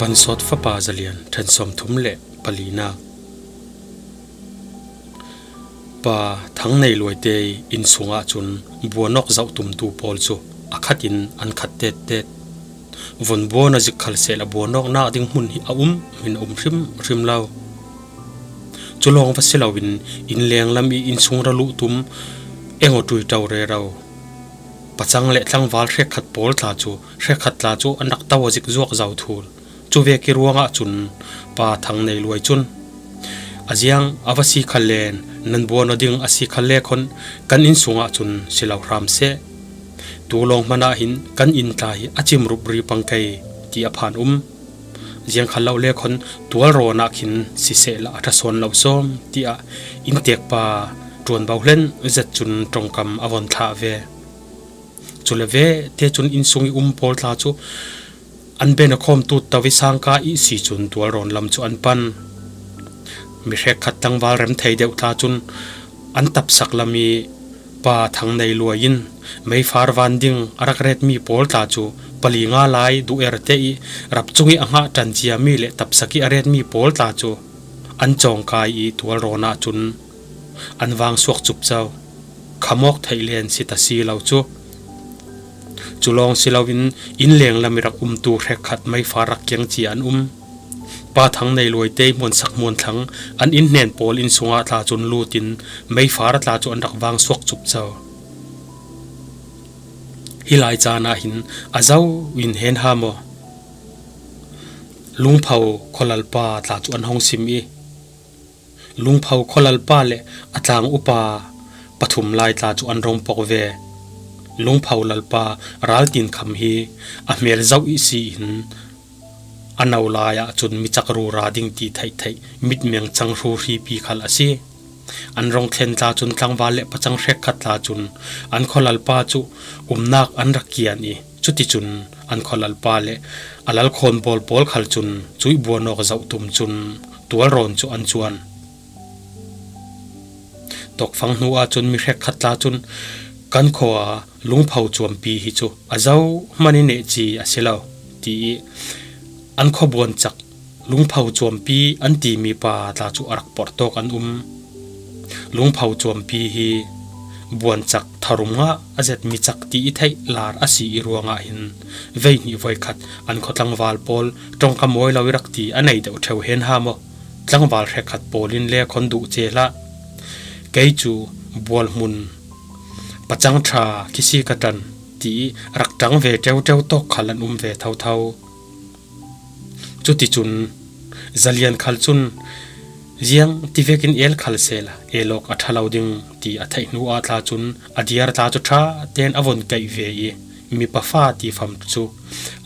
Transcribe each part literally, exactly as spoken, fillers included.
Kan sawt fapa Zalian, ṭhen sawmthum le palina. Pa Thang Nei Luaite innsungah cun buanawk zoh tumtu pawl cu a khat in an khat tettet. Von buan a zik khal sehla buanawknak ding hmun hi a um hin a um hrimhrim lo. Cu lawng va si loin innleng lam i innsung ra luh tum eng aw ṭuiṭo rero. Pacang le tlangval hrekkhat pawl tla cu, hrekkhat tla cu an rak to a zik zuak zo thul. Cu vek i ruangah cun Pa Thang Nei Luai cun, "A ziang a va si khal len, nan buan aw ding a si khal le khon kan innsungah cun si lo hram seh. Tu lawng hmanah hin kan inn tla hi a cim rupri pang kei," ti a phan um. Ziang khal lo le khon tualrawn ah khin sisehla a ṭha sawn lo sawm, tiah inntekpa ṭuanbo hlen zet cun ṭongkam a von thlah ve. Cule ve te cun innsung i um pawl tla cu an ben a khawm tutto i sangka ihsi cun tualrawn lam cu an pan. Mi hrekkhat tlangval rem thei deuh tla cun an tapsak lam i Pa Thang Nei Luai in meifar van ding a rak retmi pawl tla cu pali nga lai duh er te i rap cung i a hngah ṭan ciami le tapsak i a retmi pawl tla cu an cawngkai i tualrawn ah cun an vang suak cupco. Khamawk theih len si ta si lo cu. Cu lawng si loin innleng lam i rak umtu hrekkhat meifar rak kiang cia an um. Pa Thang Nei Luaite hmuansak hmuanthlang an inn hnen pawl innsungah tla cun lutin meifar tla cu an rak vang suak cupco. Hi lai caan ah hin a zo in hen ha maw? Lungpho khualalpa tla cu an hong sim i, Lungpho khualalpa le a tlang upa pathum lai tla cu an rung pok ve. Lungpho lalpa raltin kham hi a hmel zoh ihsi in a no lai ah cun mi cak rura ding ti theihtheih mitmeng cang hruhripi khal a si. An rung thlen tla cun tlangval le pacang hrekkhat tla cun an khualalpa cu umnak an rak kian i, cuticun an khualalpa le a lalkhawn bawl pawl khal cun cuih buanawk zoh tum cun tualrawn cu an cuan. Tawkfang hnu ahcun mi hrekkhat tla cun kan khua Lungpho Cuampi hi cu a zohman i nehci a si lo, ti i an khuabuancak Lungpho Cuampi an timi pa tla cu a rak porhtawk an um. Lungpho Cuampi hi buancak tharum ngah a zet mi cak ti i theih lar a si i ruangah hin veihnih voikhat an khua tlangval pawl ṭongkam awi lo i rak ti a nei deuh ṭheu hen ha maw? Tlangval hrekkhat pawl in le khon duh ce hlah. Kei cu bualhmun pacang ṭha khi si ka ṭan, ti i rak ṭang ve ṭeuṭeu tawk khal an um ve thotho. Cuticun Zalian khal cun ziang tivekin el khal sehla el awk a ṭha lo ding ti a theih hnu ah tla cun a diar tla cu ṭha tein a von kaih ve i mipa fa ti fam cu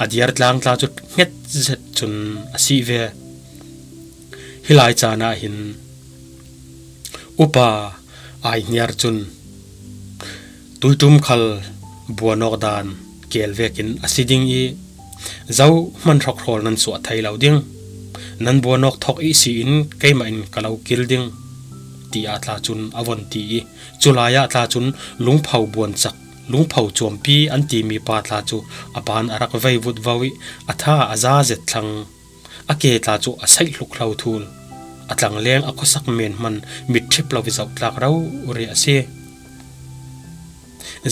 a diar tlang tla cu hnget zet cun a sih ve. Hi lai caan ah hin upa Ai Hniar cun, "Tuiṭum khal buanawk dan kel vekin a si ding i, zohman hrokhrawl nan suah thei lo ding. Nan buanawk thawk ihsi in keimah in ka lo kil ding," tiah tla cun a von ti i, cu lai ah tla cun Lungpho buancak, Lungpho Cuampi an timi pa tla cu a pan a rak vei vutvo i, a tha a za zet thlang. A ke tla cu a saih hluk hlo thul. A tlangleng a khuasak men hman mitṭhep lo i zohtlak rori a si.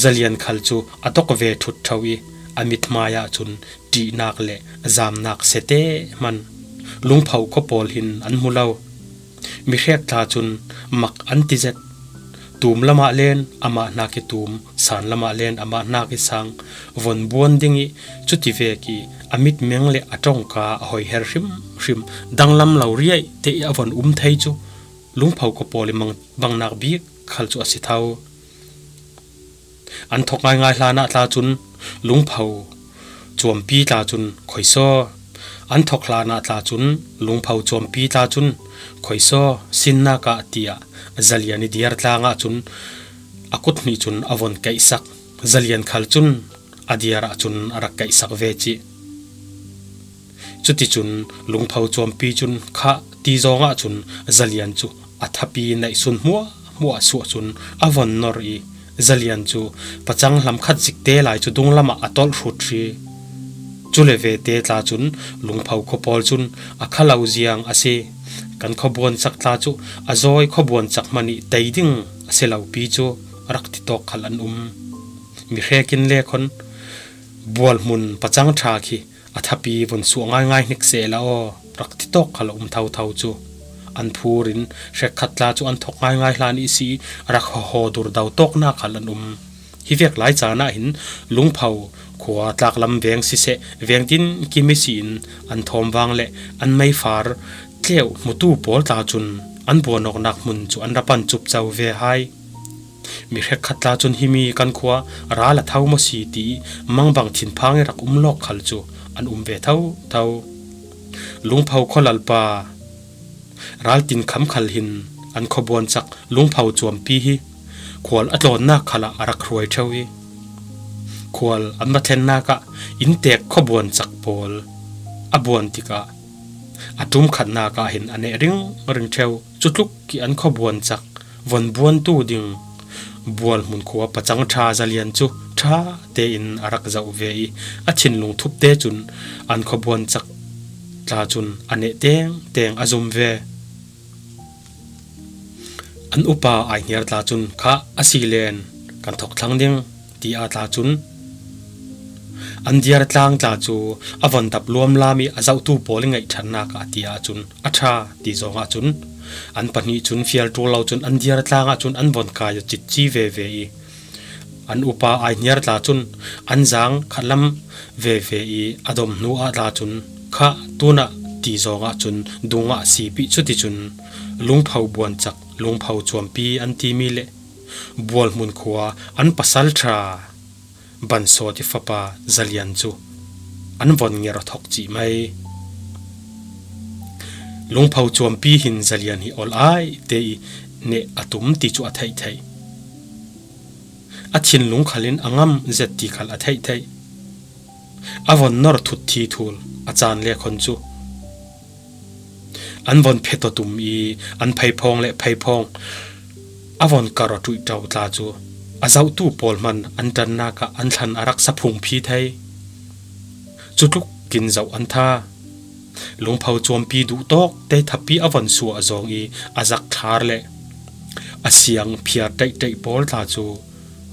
Zalian khal cu a dok ve ṭhutṭho i a mithmai ah cun ṭihnak le zamnak sete hman. Lungpho khua pawl hin an hmu lo. Mi hrek tla cun mak an ti zet. Tum lamah len amah hnak i tum, san lamah len amah hnak i sang, von buan ding i cuti vek i a mitmeng le a ṭongka a hoi her hrimhrim, danglam lo riai te i a von um thei cu Lungpho khua pawl i mang-, bangnak bik khal cu a si tho. An thok ngaingai hlan ah tla cun Lungpho Cuampi tla cun, "Khoisaw." An thok hlan ah tla cun Lungpho Cuampi tla cun, "Khoisaw, sinnak ah," tiah Zalian i diar tlang ah cun a kut hnih cun a von kaihsak. Zalian khal cun a diar ah cun a rak kaihsak ve cih. Cuticun Lungpho Cuampi cun khah ti zawng ah cun Zalian cu a thapi naihsun hmuahhmuah suah cun a von nor i Zalian cu pacang hlam khat zik te lai cu dunglam ah a tolh hrut hri. Cule vete tla cun Lungpho khuapawl cun a kha lo ziang a si. Kan khuabuan cak tla cu a zawi khuabuan cak hmanh i tei ding a si lo pi cu rak ti tawk khal an um. Mi hrekin le khawn bualhmun pacang ṭha khi a thapi vun suah ngaingai hnik sehla aw, rak ti tawk khal a um thotho cu. An phur in hrekkhat tla cu an thawk ngaingai hlan i si i rak hawhaw dur do tawknak khal an um. Hi vek lai caan ah hin Lungpho khua tlaklam veng siseh, veng tin kim i si in an thawmvang le an meifar tleuh hmutu pawl tla cun an buanawknak hmun cu an ra pan cupco ve hai. Mi hrekkhat tla cun himi kan khua ral a tho maw si ti i mangbang thinphang i rak um lawk khal cu an um ve thotho. Lungpho khualalpa Raltin kham khal hin an khuabuan cak Lungpho cuampi hi khual a tlawnnak khalah a rak hruai ṭheu i, khual an va thlennak ah inntek khuabuan cak pawl a buan tikah a ṭum khatnak ah hin a neh ringring ṭheu. Cutluk i an khuabuan cak von buantu ding bualhmun khua pacang ṭha Zalian cu ṭha tein a rak zoh ve i, a thinlung thupte cun an khuabuan cak tla cun a neh tengteng a zum ve. An upa Aihniar tla cun, "Kha a si len kan thawk thlang ding," tiah tla cun, "An diar tlang tla cu a von dap luamlam i a zohtu pawl i ngaihṭhatnak ah," tiah cun, "A ṭha," ti zongah cun an pahnih cun fial ṭul lo cun an diar tlang ah cun an von kai a citci veve i, an upa Aihniar tla cun an zaang khatlam veve i a dom hnu ah tla cun, "Kha tunah," ti zongah cun dungah sipih. Cuticun Lungpho buancak, Lungpho cuampi an timi le bualhmun khua an pasal ṭha Bansawt i fapa Zalian cu an von nger thawk cih mai. Lungpho cuampi hin Zalian hi ol ai te i neh a tum ti cu a theih theih. A thinlung khal in a ngam zet ti khal a theih theih. A von nor thut thi thul a caan le khawn cu an von phet aw tum i an pheiphawng le pheiphawng a von kar aw ṭuih ṭau tla cu a zohtu pawl hman an ṭannak ah an thlan a rak sa phungphi thei. Cutluk in zoh an tha. Lungpho cuampi duhtawk te thapi a von suah zawng i a zak thlar le a siang phiar ṭaihṭaih pawl tla cu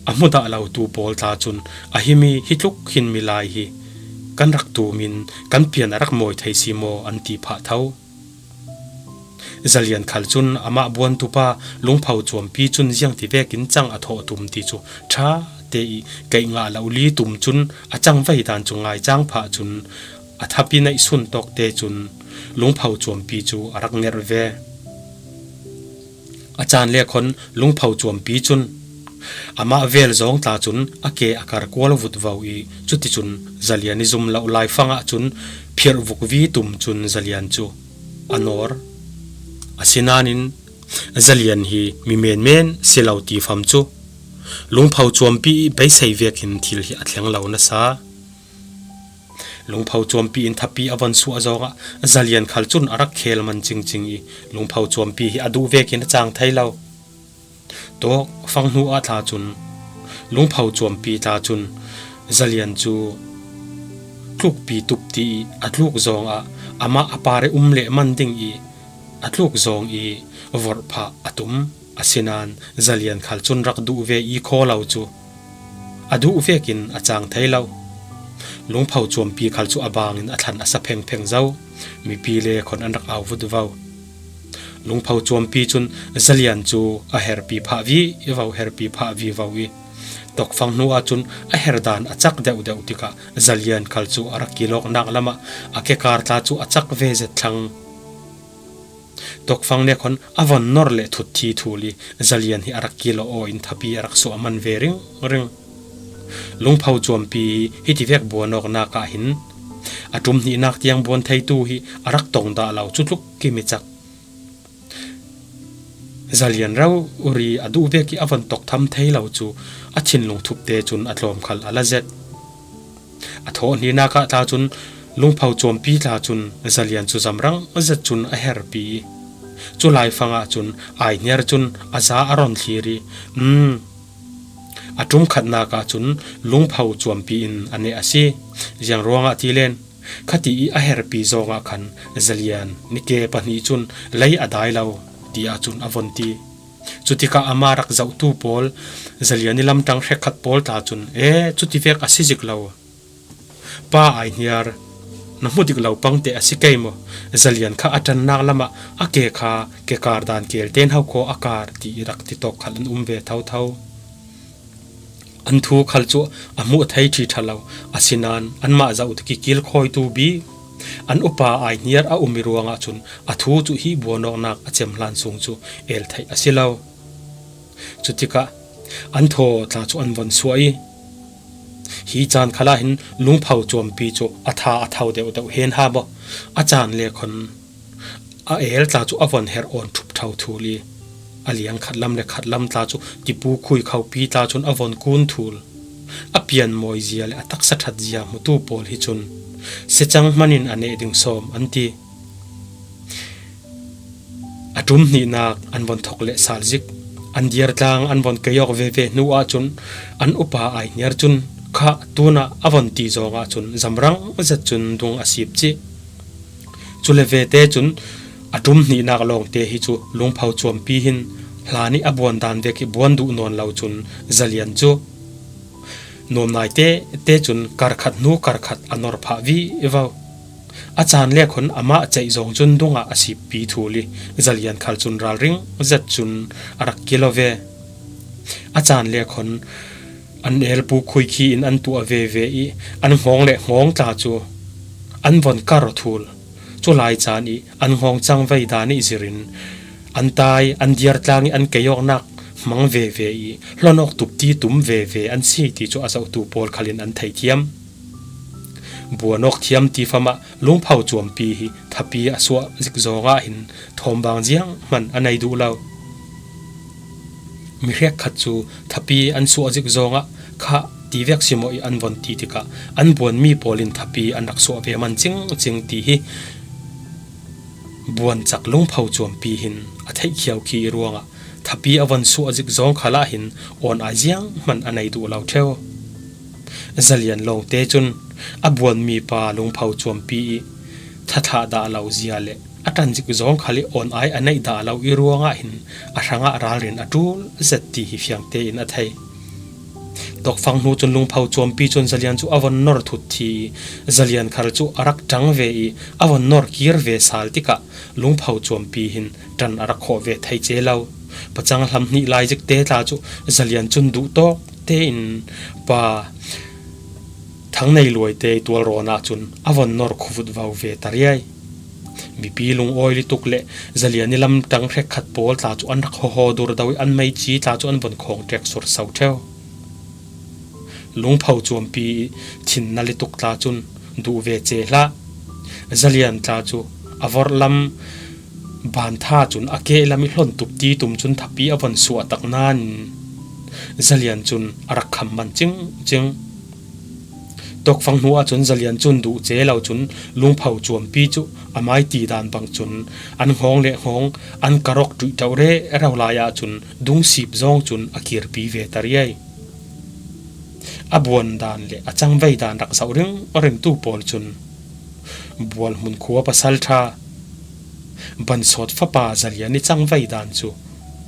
a hmu dah lotu pawl tla cun, "A himi hi tluk hin milai hi kan rak tum in kan pian a rak mawi thei si maw?" an ti phah tho. Zalian khal cun amah buantupa Lungpho cuampi cun ziangti vekin cang a thawh tum ti cu ṭha te i kaih ngah lo li tum cun a cangvei dan cu ngai cang phah cun a thapi naih sun tawk te cun Lungpho cuampi cu a rak ngerh ve. A caan le khawn Lungpho cuampi cun amah vel zawng tla cun a ke a kar kual vutvo i, cuticun Zalian i zum loh laifang ah cun phirh vukvi tum cun Zalian cu a nawr. Asinain Zalian hi mi menmen si lo ti fam cu Lungpho cuampi i beisei vekin thil hi a thleng lo nasa. Lungpho cuampi in thapi a von suah zawngah Zalian khal cun a rak khel man cingcing i, Lungpho cuampi hi a duh vekin a cang thei lo. Tawkfang hnu ah tla cun Lungpho cuampi tla cun Zalian cu tlukpi tup ti i a tluk zawngah amah a par i um leh man ding i a tluk zawng i vorh phah a tum. Asinain Zalian khal cun rak duh ve i khaw lo cu a duh vekin a cang thei lo. Lungpho cuampi khal cu a bangin a thlan a sa phengpheng zo. Mipi le khawn an rak au vutvo. Lungpho cuampi cun Zalian cu a herpi phah vivo, herpi phah vivo i, tawkfang hnu ahcun a her dan a cak deuhdeuh tikah Zalian khal cu a rak kilawknak lamah a kekar tla cu a cak ve zet thlang. Tawkfang nek hon a von nor le thut thi thul i Zalian hi a rak kilawh aw in thapi a rak suah man ve ringring. Lungpho cuampi hi hiti vek buan awknak ah hin a ṭum hnihnak tiang buan theitu hi a rak tong dah lo, cutluk kim i cak. Zalian rori a duh vek i a von tawk tham thei lo cu a thinlung thupte cun a tlawm khal a la zet. A thawh hnihnak ah tla cun Lungpho cuampi tla cun Zalian cu zamrang zet cun a herpi i, cu laifang ah cun Aihniar cun a za a ron thlir i, "Um, A ṭum khatnak ahcun Lungpho Cuampi in a neh a si. Ziang ruangah ti len, khati i a herhpi zongah khan Zalian ni ke pahnih cun lei a dai lo, tiah cun a von ti. Cutikah amah rak zohtu pawl, Zalian i lamṭang hrekkhat pawl tla cun, "E, cutivek a si zik lo. Pa Aihniar na hmu dik lo pangte a si kei maw? Zalian kha a ṭannak lamah a ke kha ke kar dan kel tein ho khaw a kar," ti i rak ti tawk khal an um ve thotho. An thu khal cu a hmuh thei ṭhi ṭha lo, asinain anmah zoh tuk i kilkhawitu bik an upa Aihniar a um i ruangah cun a thu cu hi buanawknak a cem hlan sung cu el theih a si lo. Cutikah an thaw tla cu an von suah i, hi caan khalah hin Lungpho Cuampi cu a tha a tho deuhdeuh hen ha maw? A caan le khon a el tla cu a von herh awn ṭhup ṭho thul i, a liang khatlam le khatlam tla cu tipu khui khopi tla cun a von kun thul. A pianmawi zia le a taksa ṭhat zia hmutu pawl hi cun sicang hmanin a neh ding sawm an ti. A ṭum hnihnak an von thok le sal zik. An dirtlang an von kei awk veve hnu ahcun an upa Aihniar cun kha tunah a von ti zongah cun zamrang zet cun dung a sip cih. Cule vete cun a ṭum hnihnak lawngte hi cu Lungpho Cuampi hin hlan i a buan dan vek i buan duh nawn lo cun Zalian cu nuamnai tete cun karkhat hnu karkhat a nor phah vivo. A caan le khon amah ceih zong cun dungah a sippi thul i Zalian khal cun ralring zet cun a rak kilo ve. A caan le khon an elpu khui khi in an tuah veve i an hngawng le hngawng tla cu an von kar thul. Culai caan i an hngawng cangvei dan i zirin an tai, an dirtlang i an keiawknak hmang veve i hlonawk tupti tum veve an si ti cu a zohtu pawl khal in an thei thiam. Buanawk thiam ti famah Lungpho Cuampi hi thapi a suah zik zongah hin thawmbang zianghman a nei duh lo. Mi hrekkhat cu thapi an suah zik zongah kha tivek si maw i an von ti tikah an buanmi pawl in thapi an rak suah ve man cingcing ti hi buancak Lungpho Cuampi hin a theihkhiau khi i ruangah thapi a von suah zik zong khalah hin awn ai zianghman a nei duh lo ṭheu. Zalian lawngte cun a buanmi pa Lungpho Cuampi i thathah dah lo zia le a ṭan zik zong khal i awn ai a neih dah lo i ruangah hin a hrangah ralrin a ṭul zet ti hi fiang tein a thei. Tawkfang hnu cun Lungpho Cuampi cun Zalian cu a von nor thut thi i Zalian khal cu a rak ṭang ve i a von nor kir ve sal tikah Lungpho Cuampi hin ṭan a rak khawh ve thei ce lo. Pacang hlam hnih lai zik te tla cu Zalian cun duh tawk tein pa Thangnei Luaite tualrawn ahcun a von nor khuvut vo ve ta riai. Mipi lungawi lutuk le Zalian i lamṭang hrekkhat pawl tla cu an rak hawhaw dur do i an meici tla cu an von khawng ṭek sur so ṭheu. Lungpho Cuampi i thinna lutuk tla cun duh ve ce hlah. Zalian tla cu a vorhlam bantha cun a kehlam i hlon tupti tum cun thapi a von suah tak nain Zalian cun a rak kham man cingcing. Tawkfang hnu ahcun Zalian cun duh ce lo cun Lungpho Cuampi cu a mai ti dan bang cun an hngawng le hngawng an kar awk ṭuih ṭauh rero lai ahcun dungsip zong cun a kirpi ve ta riai. A buan dan le a cangvei dan rak zoh ringringtu pawl cun Bualhmun khua pasalṭha Bansawt fapa Zalian i cangvei dan cu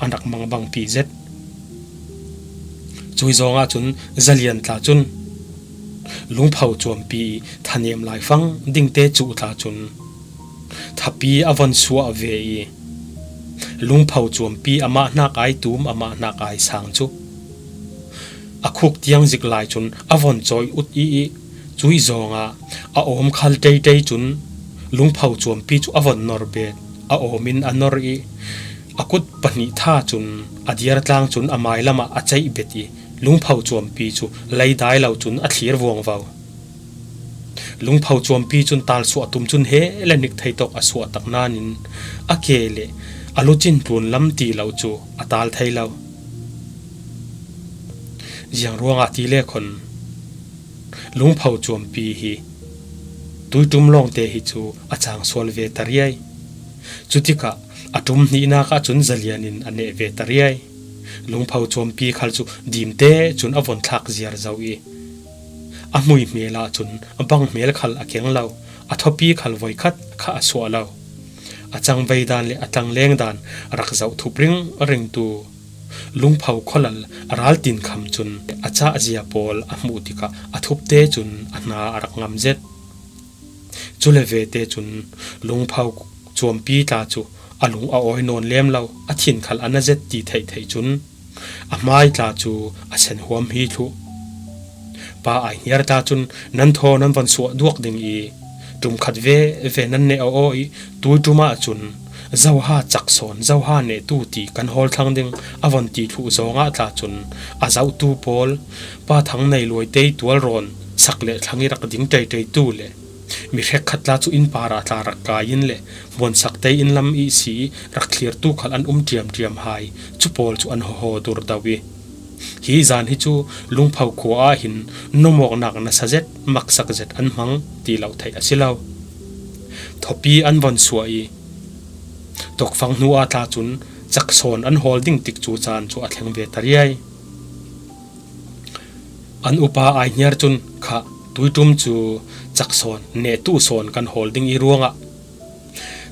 an rak mangbangpi zet. Cui zongah cun Zalian tla cun Lungpho Cuampi i thanem laifang dingte cuh tla cun thapi a von suah ve i Lungpho Cuampi amah hnak ai tum, amah hnak ai sang cu a khuk tiang zik lai cun a von cawi ut i, i cui zongah a awm khal teitei cun Lungpho Cuampi cu a von nor bet. A awm in a nor i a kut pahnih tha cun a dirtlang cun a mailam ah a ceih bet i Lungpho Cuampi cu lei dai lo cun a thlir vuangvo. Lungpho Cuampi cun tal suah tum cun he le nik thei tawk a suah tak nain a ke le a lucin tlun lam ti lo cu a tal thei lo. Ziang ruangah ti le khon Lungpho Cuampi hi tuiṭum lawngte hi cu a cang sual ve ta riai. Cutikah a ṭum hnihnak ahcun Zalian in a neh ve ta riai. Lungpho Cuampi khal cu dim te cun a von thlak ziar zo i a hmui hmel ah cun a bang hmel khal a keng lo, a thawpi khal voikhat kha a suah lo. A cangvei dan le a tlangleng dan rak zoh thup ringringtu Lungpho khualal a raltin kham cun a cahzia pawl a hmuh tikah a thupte cun a hna a rak ngam zet. Cule vete cun Lungpho Cuampi tla cu a lung a awi nawn lem lo, a thin khal a na zet ti theih theih cun a hmai tla cu a sen huam hi thluh. Pa Ai Hniar tla cun nan thaw nan von suah duak ding i ṭum khat veve nan neh aw aw i tui ṭum ah cun zoha cak sawn, zoha nehtu ti kan hawl thlang ding a von ti thluh zawngah tla cun a zohtu pawl Pa Thang Nei Luai Tei tual rawn sak le thlang i rak ding ṭaiṭaitu le mi hrekkhat tla cu inn par ah tla rak kai in le hmuansak tei in lam ihsi i rak thlirtu khal an um ṭiamṭiam hai cu pawl cu an hawhaw dur do i hi zan hi cu Lungpho khua ah hin numawknak nasa zet, maksak zet an hmang ti lo theih a si lo. Thawpi an von suah i tokfang hnu ah tla cun cak sawn an hawl ding tikcu caan cu a thleng ve ta riai. An upa Ai Hniar cun kha tui ṭum cu cak sawn, nehtu sawn kan hawl ding i ruangah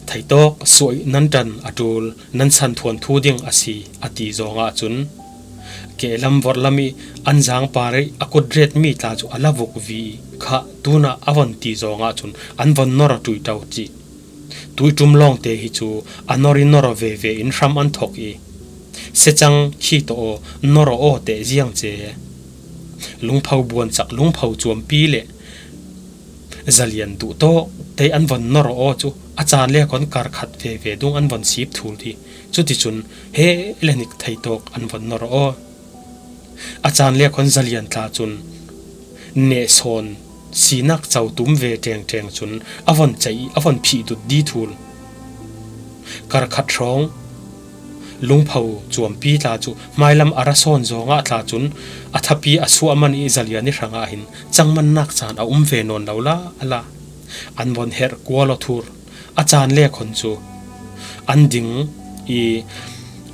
theitawk suah i nan ṭan a ṭul, nan san thuanthu ding a si a ti zawngah cun kehlam vorhlam i an zaangpar i a kut retmi tla cu a la vuk vi kha tunah a von ti zawngah cun an von nor a ṭuiṭo cih. Tui ṭum lawngte hi cu a nor i nor aw veve in hram an thok i secang khi tawh aw, nor aw aw teh ziang ce. Lungpho buancak, Lungpho Cuampi le Zalian duhtawk tei an von nor aw aw cu a caan le khawn kar khat veve dung an von sip thul i cuticun he le nik theitawk an von nor aw aw. A caan le khawn Zalian tla cun neh sawn sinak co tum ve ṭengṭeng cun a von ceih i a von phih dut di thul. Kar khat hrawng Lungpho Cuampi tla cu hmailam a ra sawn zawngah tla cun a thapi a suah man i Zalian i hrangah hin cangmannak caan a um ve nawn lo la a la an von herh kual aw thur. A caan le khawn cu an ding i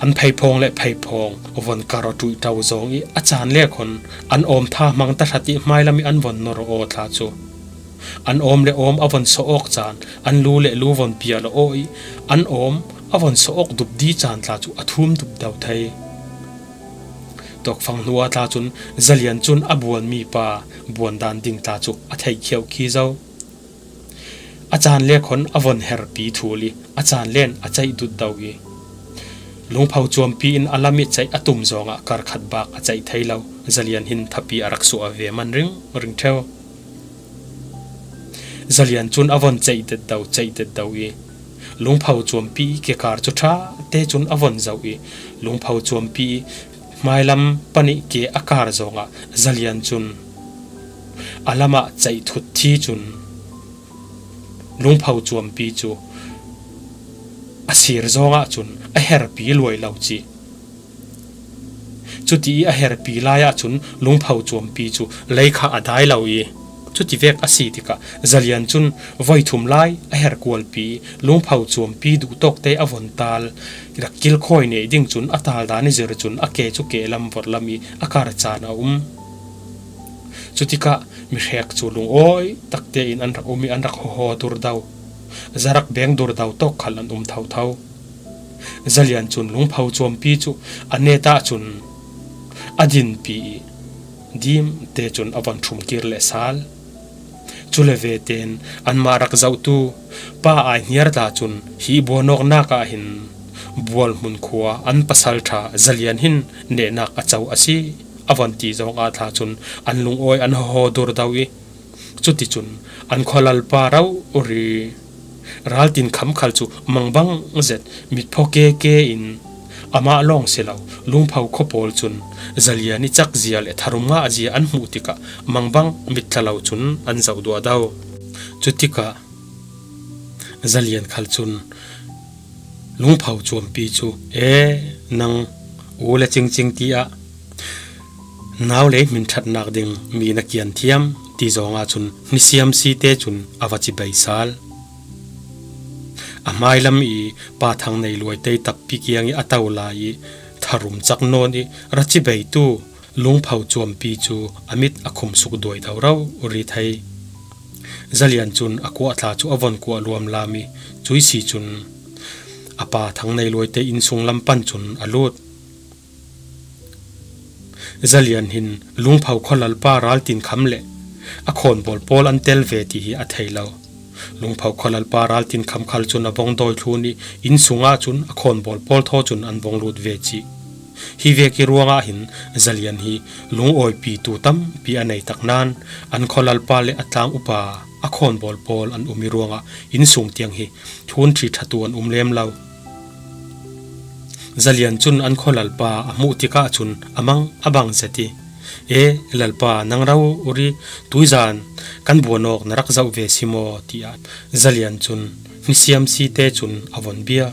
an pheiphawng le pheiphawng von kar aw ṭuiṭo zawng i a caan le khawn an awm tha hmang tahrat i hmailam i an von nor aw tla cu an awm le awm a von sawh awk caan, an lu le lu von pial aw i an awm a von sawh awk dup di caan tla cu a thum dup do thei. Tokfang hnu ah tla cun Zalian cun a buanmi pa buan dan ding tla cu a theihkhiau khi zo. A caan le khawn a von herpi thul i a caan len a ceih dut do i Lungpho Cuampi in a lam i ceih a tum zawngah kar khat bak a ceih thei lo. Zalian hin thapi a rak suah ve man ringring ṭheu. Zalian cun a von ceih det do, ceih det do i Lungpho Cuampi i kekar cu ṭha te cun a von zoh i Lungpho Cuampi i hmailam panih ke a kar zawngah Zalian cun a lamah ceih thut thi cun Lungpho Cuampi cu a sir zawngah cun a herpi luai lo cih. Cuti i a herpi lai ah cun Lungpho Cuampi cu lei kha a dai lo i cuti vek a si tikah Zalian cun voi thum lai a her kualpi i Lungpho Cuampi duhtawk te a von tal rak kilkhawi nei ding cun a tal dan i zir cun a ke cu kehlam vorhlam i a kar caan a um. Cutikah mi hrek cu lungawi takte in an rak um i an rak hawhaw dur do, zarak beng dur do tawk khal an um thotho. Zalian cun Lungpho Cuampi cu a net ah cun a dinpi i dim te cun a von ṭhum kir le sal. Cule ve tein anmah rak zohtu Pa Ai Hniar tla cun hi buanawknak ah hin Bualhmun khua an pasalṭha Zalian hin nehnak a co a si a von ti zawngah tla cun an lungawi an hawhaw dur do i cuticun an khualalpa rori Raltin Kham khal cu mangbang zet mitphaw keke in amah lawng si lo Lungpho khua pawl cun Zalian i cakzia le tharum ngahzia an hmuh tikah mangbang mitthla lo cun an zoh duah do. Cutikah Zalian khal cun Lungpho Cuampi cu, "E, nang u le cingcing tiah nau lei hmin ṭhatnak ding mi na kian thiam," ti zawngah cun hnisiam si te cun a va ci beisal. A hmailam i Pa Thang Nei Luai Tei takpi kiang i a to lai i Harum chak nawn i rachi beitu Lungpho Chuampi cu a mit a khum suk duai do rau ri thei. Zalian cun a kuah tla cu a von kuah luamlam i cuih si cun a pa Thang Nei Luai te innsung lam pan cun a lut. Zalian hin Lungpho khualalpa Raltinkham le a khawnbawl pawl an tel ve ti hi a thei lo. Lungpho khualalpa Raltinkham khal cun a vong dawi thlun i innsung ah cun a khawnbawl pawl thaw cun an vong lut ve cih. Hi vek i ruangah hin Zalian hi lungawipitu tampi a nei tak nain an khualalpa le a tlang upa a khawnbawl pawl an um i ruangah innsung tiang hi thlun ṭhi ṭhatu an um lem lo. Zalian cun an khualalpa a hmuh tikah cun a mang a bang zet i, "E, Lalpa, nang rau uri tuizan kan buan awk na rak zoh ve si maw?" tiah Zalian cun hnisiam si te cun a von bia.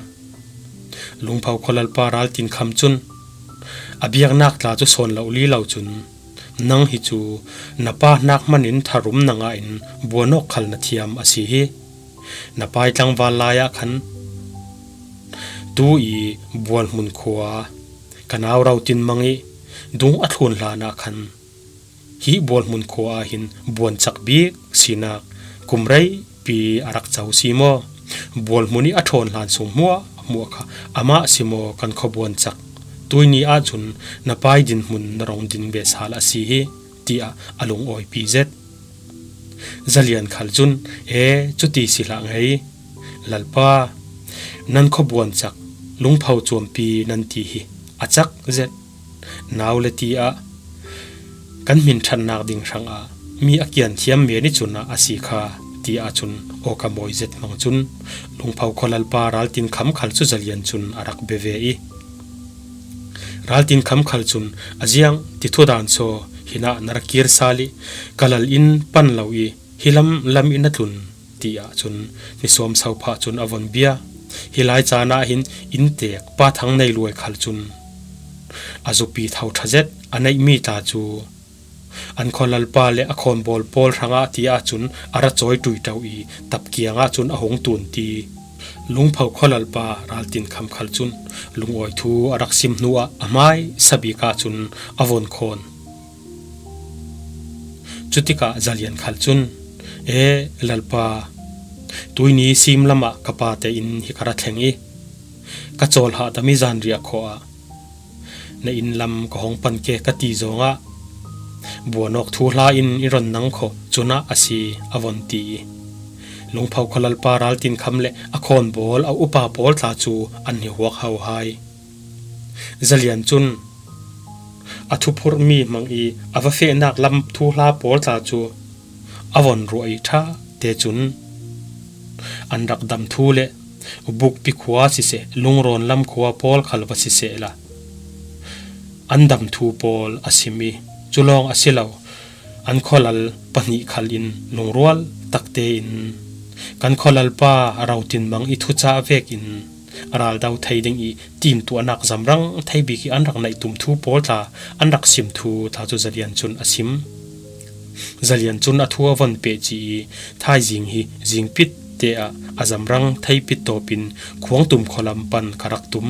Lungpho khualalpa Raltinkham cun a biaknak tla cu sawn lo li lo cun, "Nang hi cu na pa hnak hmanin tharum na ngah in buan awk khal na thiam a si hi. Na pai tlangval lai ah khan tu i Bualhmun khua ka nau Rotin Mang i dung a thlun hlan ah khan hi Bualhmun khua ah hin buancak bik sinak kum reipi a rak co si maw? Bualhmun i a ṭhawn hlan sung hmuahhmuah kha amah si maw kan khuabuancak? Tuini ahcun na pai dinhmun na rong din ve sal a si hi," tiah a lungawipi zet. Zalian khal cun, "E, cuti si hlah ngei. Lalpa, nan khuabuancak Lungpho Chuampi nan ti hi a cak zet. Nau le ti ah kan hmin ṭhatnak ding hrangah mi a kian thiam men i cun ah a si kha," tiah cun awka mawi zet hmang cun Lungpho khualalpa Raltinkham khal cu Zalian cun a rak bia ve i, Raltinkham khal cun, "A ziang ti thudan saw hinah na ra kir sal i ka lal in pan lo i hi lam lam in a tlun," tiah cun hnisuam so phah cun a von bia. Hi lai caan ah hin inntek pa Thang Nei Luai khal cun a zupi tho ṭha zet a neihmi tla cu an khualalpa le a khawnbawl pawl hrangah ti ahcun a ra cawi ṭuiṭo i tap kiangah cun a hung tun ti. Lungpho khualalpa Raltinkham khal cun lungawi thu a rak sim hnuah a hmaisa bik ahcun a von khawn. Cutikah Zalian khal cun, "E, Lalpa, tuini sim lamah ka pate in hi ka ra thleng i ka cawlhah dam i zanriah khawh ah na inn lam ka hong pan ke ka ti zawngah buan awk thuhla in i ron nang khawh cunah a si," a von ti i Lungpho khualalpa Raltinkham le a khawnbawl a upa pawl tla cu an hi huak ho hai. Zalian cun a thuphurhmi hmang i a va fehnak lam thuhla pawl tla cu a von ruah i ṭha te cun an rak dam thu le Bukpi khua siseh, Lungrawn lam khua pawl khal va sisehla an dam thu pawl a sim i, cu lawng a si lo, an khualal pahnih khal in lungrual takte in kan khualalpa Rotin Mang i thucah vekin a raldo thei ding i timtuahnak zamrang thei bik i an rak neih tum thu pawl tla an rak sim thu tla cu Zalian cun a sim. Zalian cun a thu a von peh ci i, "Thaizing hi zingpit te ah a zamrang theipit tawpin Khuangtum khualam pan ka rak tum.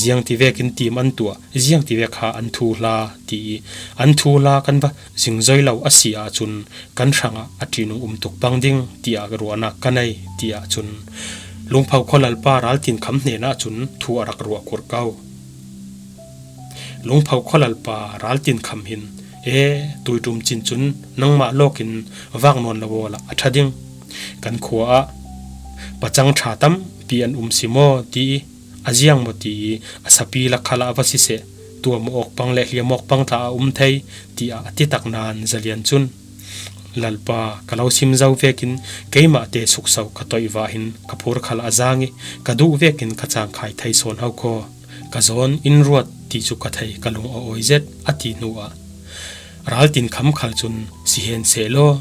Ziangti vekin tim an tuah, ziangti vek kha an thuhla," ti i, "An thuhla kan va zingzoi lo a si ahcun kan hrangah a ṭihnung um tuk pang ding, tiah ruahnak ka nei," tiah cun Lungpho khualalpa Raltinkham hnenah cun thu a rak ruah kurh ko. Lungpho khualalpa Raltinkham hin, "E, tuiṭum cin cun nangmah lawkin vak nawn lo awla a ṭha ding. Kan khua ah pacang ṭha tampi an um si maw?" ti i, "A ziang maw?" ti i, "A sapi lak khalah va siseh, tuam awk pang le hliam awk pang tla a um thei," tiah a ti tak nain Zalian cun, "Lalpa, ka lo sim zo vekin keimah te sukso ka toih vah hin ka phur khal a zaang i ka duh vekin ka cangkhai thei sawn ho khaw. Ka zawn in ruat ti cu ka thei, ka lung a awi zet," a ti hnuah Raltinkham khal cun, "Si hen sehlaw,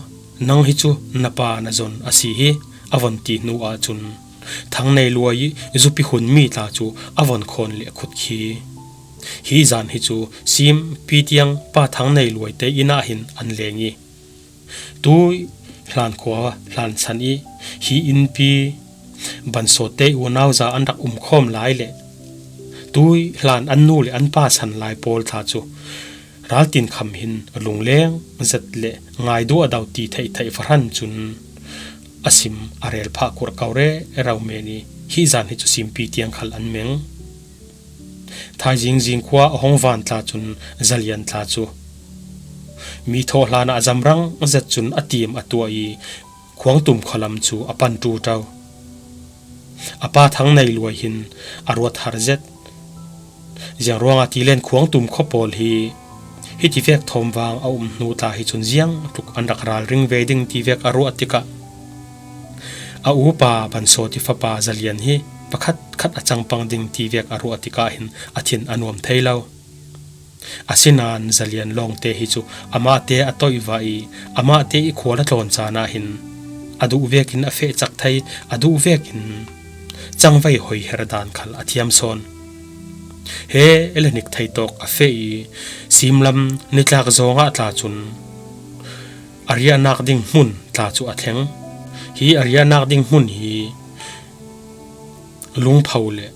nang hi cu na pa na zon a si hi," a von ti hnuah cun Thang Nei Luai i zupi hunmi tla cu a von khawn le a khut khi. Hi zan hi cu simpi tiang pa Thang Nei Luai te inn ah hin an leng i, tui hlan khua hlan san i, hi innpi Bansawt te i unau za an rak um khawm lai le Tui hlan an nu le an pa san lai pawl tla cu raltin kham hin lungleng zet le ngaiduah dau ti theih theih fahran cun a sim a rel phah kurh ko rero men i hih zan hi cu simpi tiang khal an meng. Thaizing zing khua a hong van tla cun Zalian tla cu mi thawh hlan ah a zamrang zet cun a tim a tuah i Khuangtum khualam cu a pan ṭuṭau. A pa Thang Nei Luai hin a ruat har zet. Ziang ruangah ti len Khuangtum khua pawl hi hiti vek thawm vang a um hnu tla hi cun ziang tluk an rak ralring ve ding ti vek a ruah tikah a upa Bansaw ti fapa Zalian hi pakhat khat a cangpang ding ti vek a ruah tikah hin a thin a nuam thei lo. Asinain Zalian lawngte hi cu amahte a toih va i amahte i khual a tlawn caan ah hin a duh vekin a feh cak thei, a duh vekin cangvei hoi her dan khal a thiam sawn. He le hnik thei tawk a feh i simlam nitlak zawngah tla cun a riahnak ding hmun tla cu a thleng. Hi a riahnak ding hmun hi Lungpho le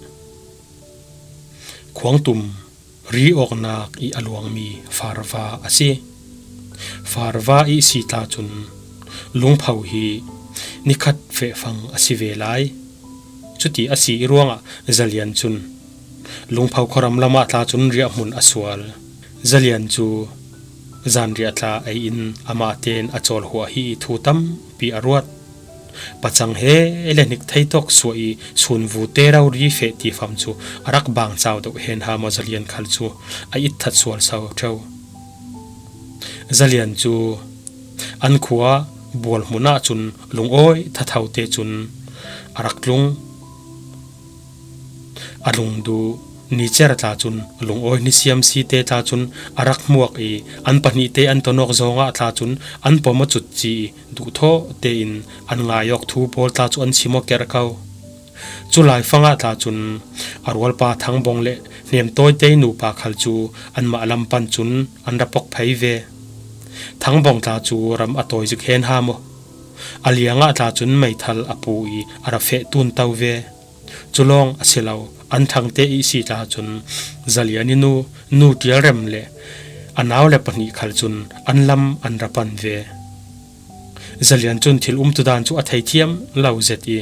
Khuangtum ri awknak i a luangmi Farva a si. Farva i si tla cun Lungpho hi nikhat fehfang a si ve lai. Cuti a si i ruangah Zalian cun Lungpho khuaram lamah tla cun riahhmun a sual. Zalian cu zanriah tla ei in amah tein a cawlhuah hi i thu tampi a ruat. Pacang he le hnik thei tawk suah i sunvu te rori feh ti fam cu a rak bang cau deuh hen ha maw Zalian khal cu a itthat sual so ṭheu. Zalian cu an khua bual hmun ah cun lungawi thatho te cun a rak tlung. A lungduh nicer tla cun lungawi nisiam si te tla cun a rak hmuak i an pahnih te an tonawk zawngah tla cun an pom a cut ci i duhthawh tein an ngai awk thu pawl tla cu an chim aw kerh ko. Cu laifangah tla cun a rualpa Thangbawng le Hnemtawi tei nupa khal cu anmah lam pan cun an ra pok phei ve. Thangbawng tla cu ram a tawi zik hen ha maw? A liangah tla cun meithal a pu i a ra feh tun to ve. Cu lawng a si lo, an ṭhangte i si tla cun Zalian i nu, Nu Ṭial Rem le a nau le pahnih khal cun an lam an ra pan ve. Zalian cun thil umtu dan cu a thei thiam lo zet i,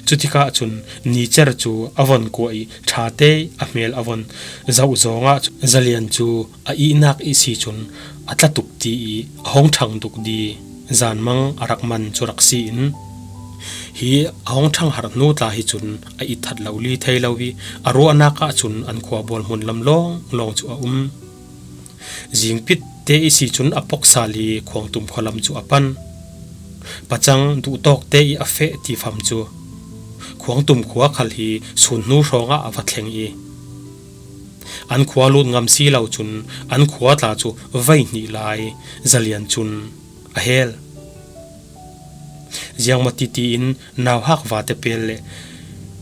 cutikah cun nicer cu a von kuah i ṭha te a hmel a von zoh zawngah cun Zalian cu a ihnak i si cun a tla tuk ti i a hong ṭhang duk di zanmang a rak man cu rak si in, hi a hong ṭhang har hnu tla hi cun a itthat lo li thei lo i a ruahnak ah cun an khua bual hmun lam lawnglawng cu a um. Zingpit te i si cun a pok sal i Khuangtum khualam cu a pan. Pacang duhtawk te i a feh ti fam cu Khuangtum khua khal hi sun hnu hrawngah a va thleng i an khua lut ngam si lo cun an khua tla cu vei hnih lai Zalian cun a hel. Ziangmawtiti in nauhak vate pel le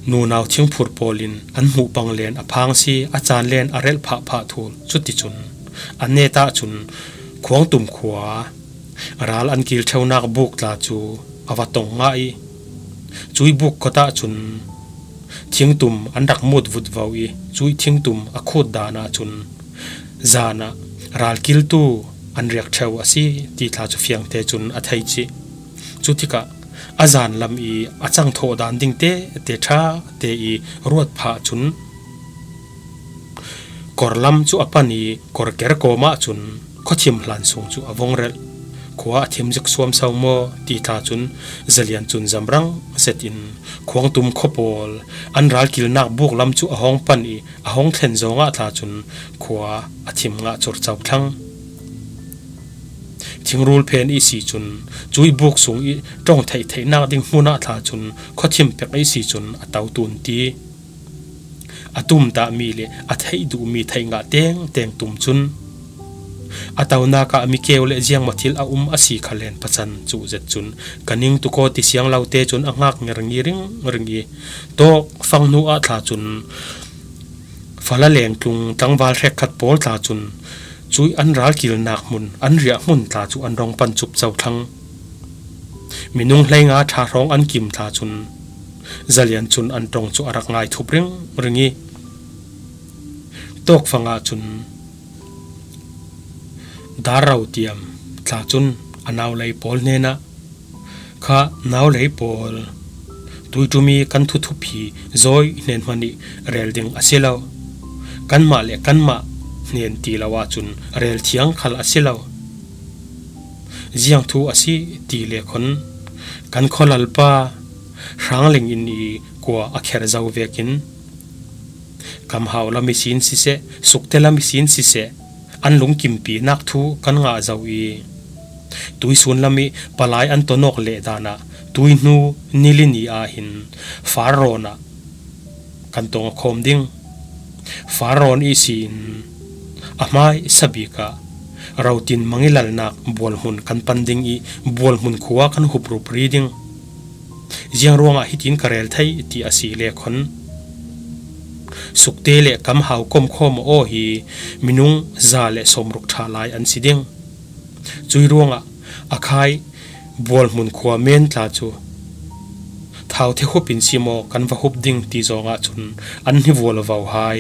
nunau thingphur pawl in an hmuh pang len a phang si, a caan len a relh phah phah thul. Cuticun a net ah cun Khuangtum khua ral an kil ṭheunak buk tla cu a va tong ngah i, cui buk kawt ah cun thingtum an rak mut vutvo i, cui thingtum a khut dan ah cun zan ah ralkiltu an riak ṭheu a si ti tla cu fiangte cun a thei cih. Cutikah a zan lam i a cang thawh dan ding te te ṭha te i ruat phah cun kor lam cu a pan i kor ker kawm ah cun khuathim hlan sung cu a vung relh. Khua a thim zik suam so maw ti tla cun Zalian cun zamrang zet in Khuangtum khua pawl an ralkilnak buk lam cu a hong pan i a hong thlen zawngah tla cun khua a thim ngah cur co thlang. Thingrul phen i si cun cui buk sung i ṭong theih theihnak ding hmun ah tla cun khuathim pek i si cun a to tun ti. A tumtahmi le a theih duhmi theih ngah tengteng tum cun a tonak ah mikeu le ziangmaw thil a um a si kha len pacang cuh zet cun ka ning tukaw ti siang lo te cun a ngak ngerngi ringring i tawk fang hnu ah tla cun fala lengtlung tlangval hrekkhat pawl tla cun cui an ralkilnak hmun an riah hmun tla cu an rong pan cup co thlang. Minung hleinga ṭha hrawng an kim tla cun Zalian cun an ṭong cu a rak ngai thup ringring i Tawkfangah cun Darro tiam tla cun a naulei pawl hnenah, "Kha naulei pawl, tuiṭum i kan thuthup hi zawi hnen hmanh ih rel ding a si lo. Kanmah le kanmah hnen ti lo ahcun rel thiang khal a si lo. Ziang thu a si ti le khon kan khualalpa Hrangling inn i kua a kher zo vekin, kamhau lam ihsin siseh, sukte lam ihsin siseh, an lungkimpinak thu kan ngah zo i, tuisun lam ih palai an tonawk leh danah tuihnu nili ni ah hin Farrawn ah kan tong a khawm ding. Farrawn ihsin a hmaisa bik ah rotin mangilalnak bualhmun kan pan ding i bualhmun khua kan huprup ri ding. Ziang ruangah hitin ka rel thei ti a si le khon, sukte le kamhau komkhawm aw hi minung za le sawmruk ṭha lai an si ding. Cui ruangah a khai bualhmun khua men tla cu thauthe hup in si maw kan va hup ding ti zongah cun an hnivual vo hai.